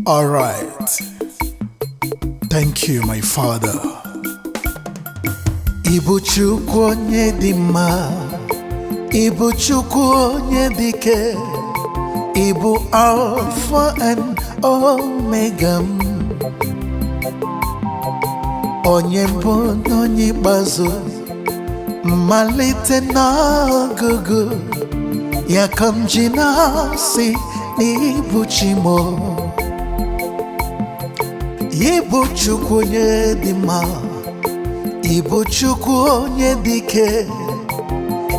All right. Thank you, my father. Ịbụ Chukwu onye dị mma, Ịbụ Chukwu onye dị ike, Ịbụ Alpha and Omega m. Onye mbụ na onye ikpeazụ, mmalite na ọgụgụ, ya ka m ji na-asị na ịbụ chi m. Ịbụ Chukwu onye dị mma, Ịbụ Chukwu onye dị ike,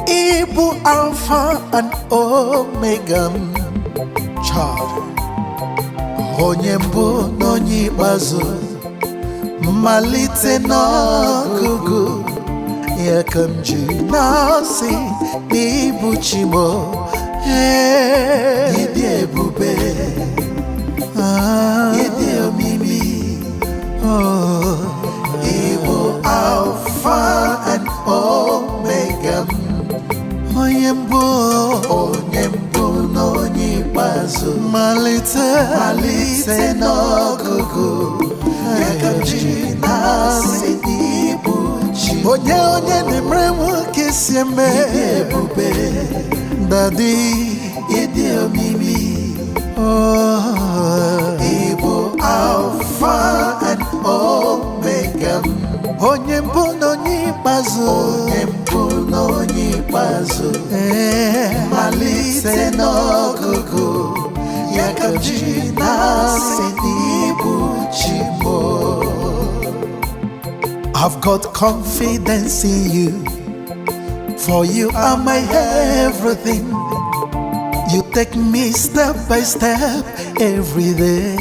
Ịbụ Alpha and Omega m. Child. Onye mbụ na onye ikpeazụ, mmalite na ọgụgụ, ya ka m ji na-asị na ịbụ chi m. Ee, Ịdị ebube, ah, ịdị omimi, oh, ịbụ Alpha and Omega m. Onye mbụ, Onye mbụ na onye ikpeazụ, malite, malite n'ọgụgụ, ya ka m ji na-asị na ịbụ chi m. Onye onye na-emere nwoke si eme. Ịdị ebube, Daddy, ịdị omimi, oh, ịbụ Alpha and Omega m. Onye mbụ na onye ikpeazụ, Onye mbụ na onye ikpeazụ, ee, malite n'ọgụgụ, ya ka m ji na-asị na ịbụ chi m. I've got confidence in you, for you are my everything. You take me step by step every day.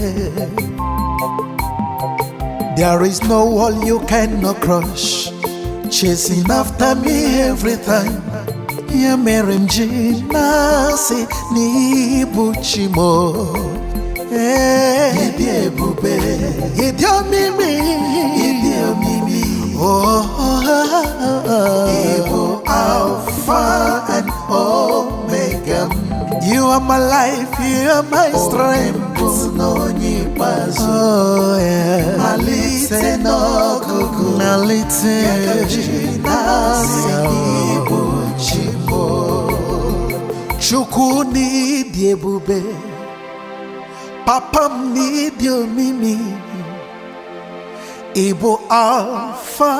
There is no wall you cannot crush, chasing after me every time. Ya mere m ji na-asị na ịbụ chi m. Ee, Ịdị ebube, ịdị omimi, ịdị omimi, Oh, ịbụ Alpha and Omega m. You are my life, you are my Onye strength. mbụ na onye ikpeazụ, Oh, yeah. malite n'ọgụgụ, Malite. ya ka m ji na-asị na ịbụ chi m. Chukwu n'ịdị ebube, Papa m n'ịdị omimi, Ịbụ Alpha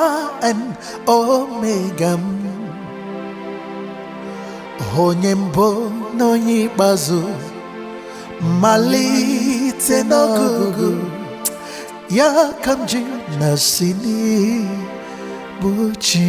and Omega m. Onye mbụ na onye ikpeazụ, mmalite n'ọgụgụ, ya ka m ji na-asị n'ịbụ chi.